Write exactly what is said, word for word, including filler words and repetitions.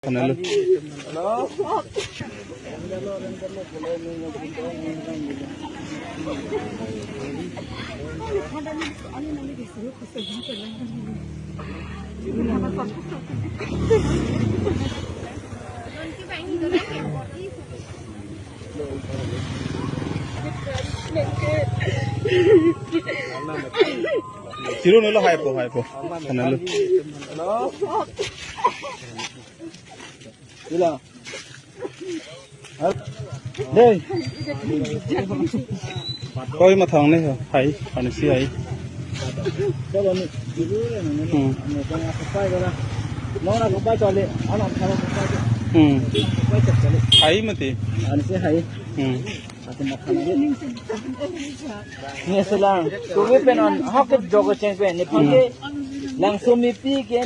Hello. Chiru nelo, hai po, hai po. Hello. Hello. Dei. Koi mathang ne hai, ansi hai. Hmm. Hmm. Hai mati. Hmm. Ni selang, kuwi pen on, hok ke jog cheng pen, ni phang ke, langso mipi ke.